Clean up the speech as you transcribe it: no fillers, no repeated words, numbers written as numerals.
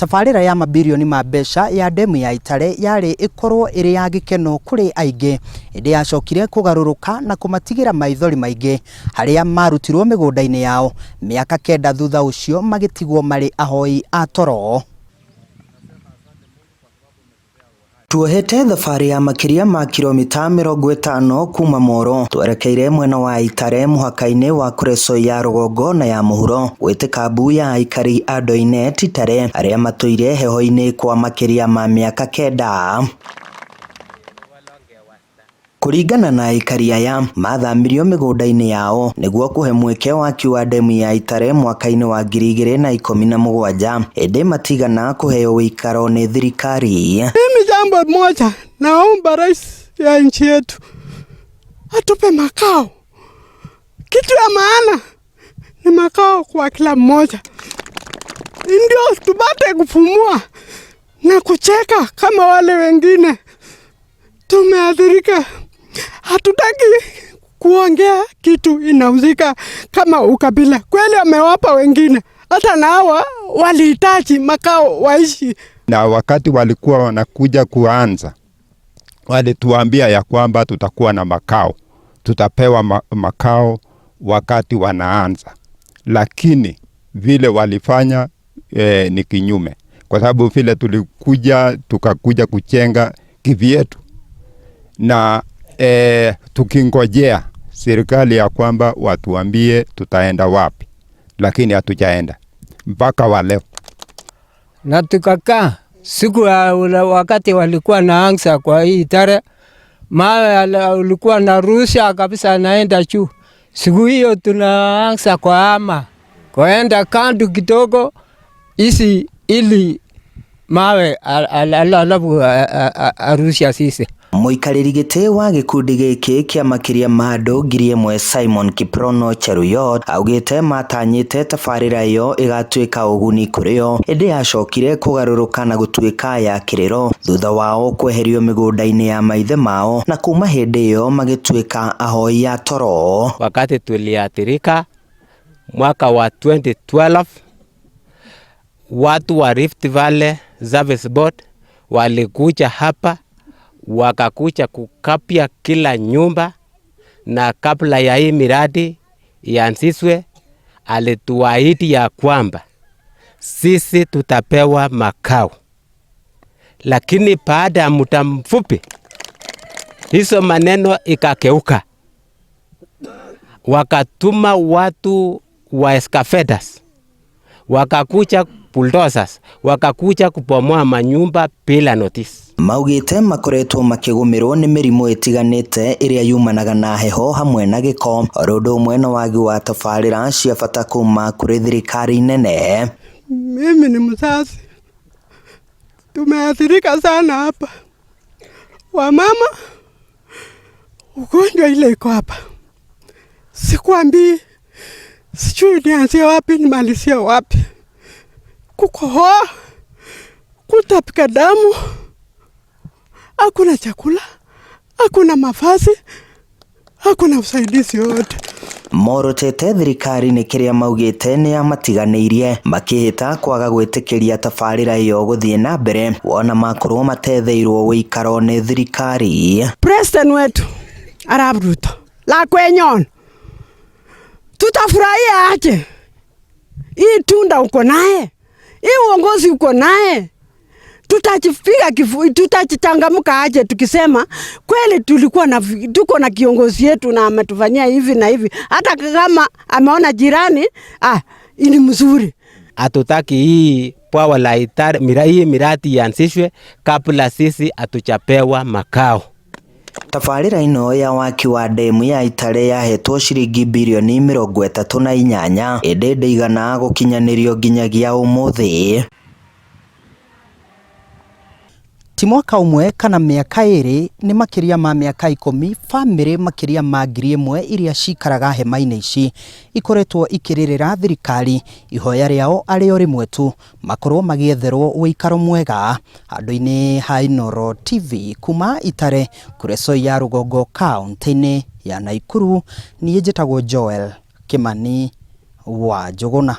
Tabarĩra ya mabirioni ma mbeca ya ndemu ya Itare yarĩ ĩkorwo ĩrĩ ya gĩkeno kũrĩ aingĩ, ĩndĩ yacokire kũgarũrũka na kũmatigĩra maithori maingĩ harĩa marutirwo mĩgũnda-inĩ yao mĩaka 9 thutha ũcio magĩtigwo marĩ ahoi a toro. Tuohete thabarĩ ya makĩria ma kilomita 50 kuma Moro twerekeire mwena wa Itare mũhaka-inĩ wa Kuresoi ya rũgongo na ya mũhuro gwĩtĩka mbu ya aikari a Doinet Itare arĩa matũire heho-inĩ kwa makĩria ma mĩaka 9. Kũringana na aikari aya, mathamirio mĩgũnda-inĩ yao nĩguo kũhe mweke waki wa ndemu ya Itare mwaka-inĩ wa 2017, ĩndĩ matigana kũheo ũikaro nĩ thirikari. Mimi jambo moja naomba rais ya nchi yetu atupe makao. Kitu ya maana ni makao kwa kila mmoja, ndio tupate kupumua na kucheka kama wale wengine. Tumeathirika, hatutaki kuongea kitu inahusika kama ukabila. Kweli amewapa wengine, hata na hawa walihitaji makao waishi. Na wakati walikuwa wanakuja kuanza, walituambia ya kwamba tutakuwa na makao, tutapewa makao wakati wanaanza, lakini vile walifanya ni kinyume, kwa sababu vile tulikuja tukakuja kuchenga kivyetu na tukingojea serikali ya kwamba watuambie tutaenda wapi, lakini hatujaenda mpaka wa leo. Na tukakaa siku ya wakati walikuwa na ansa kwa hii Itare, mawe ulikuwa na rusha kabisa naenda juu. Siku hiyo tunaanza kwa ama kuenda kando kidogo isi ili mawe alafu arusha sisi. Mũikarĩri gĩtĩ wa gĩkundi gĩkĩ kĩa makĩria ma andũ 1,000 Simon Kiprono Cheruiyot augĩte matanyĩte tabarĩra ĩyo ĩgatuĩka ũguni kũrĩ o, ĩndĩ yacokire kũgarũrũka na gũtuĩka ya kĩrĩro thutha wao kweherio mĩgũnda-inĩ ya maithe mao na kuma hĩndĩ ĩyo magĩtuĩka ahoi a toro. Wakati tuliathirika mwaka wa 2012, watu wa Rift Valley Service Board walikuja hapa wakakuja kukapya kila nyumba, na kabla ya hii miradi ianzishwe alituahidi ya kwamba sisi tutapewa makao, lakini baada ya muda mfupi hizo maneno ikakeuka, wakatuma watu wa excavators, wakakuja bulldozers, wakakuja kubomoa manyumba bila notice. Maugĩte makoretwo makĩgũmĩrwo nĩ mĩrimũ ĩtiganĩte ĩrĩa yumanaga na heho hamwe na gĩko, oro ũndũ ũmwe na wagi wa tabarĩra cia bata kuma kũrĩ thirikari nene. Mimi ni mzazi, tumeathirika sana hapa, wamama, ugonjwa ile iko hapa, sikwambii, sijui nianzie wapi nimalizie wapi, kukohoa, kutapika damu, hakuna chakula, hakuna mavazi, hakuna usaidizi yote. Morotete thirikari nĩ kĩrĩa maugĩte nĩ yamatiganĩirie makĩhĩta kwaga gwĩtĩkĩria tabarĩra ĩyo gũthiĩ na mbere wona makorwo matetheirwo ũikaro nĩ thirikari. President wetu Arap Ruto lakwenyon, tutafurahia aje hii tunda uko naye, hii uongozi uko naye, tutajipiga kifu, tutachangamka aje tukisema kweli tulikuwa na, tuko na kiongozi yetu na ametufanyia hivi na hivi, hata kama ameona jirani ni mzuri. Hatutaki hii bwawa la Itare, hii miradi ianzishwe kabla sisi hatujapewa makao. Tabarĩra ĩno ya waki wa ndemu ya Itare yahetwo ciringi birioni 38, ĩndĩ ndĩigana gũkinyanĩrio nginyagia ũmũthĩ. Ti mwaka ũmwe kana mĩaka 2, nĩ makĩria ma mĩaka 10 bamĩrĩ makĩria ma 1,000 iria cikaraga hema-inĩ ici ikoretwo ikĩrĩrĩra thirikari ihoya rĩao arĩ o rĩmwe tu, makorwo magĩetherwo ũikaro mwega. Handũ-inĩ ha Inooro TV kuma Itare Kuresoi ya rũgongo kaunti-inĩ ya Nakuru, niĩ njĩtagwo Joel Kimani wa Njũgũna.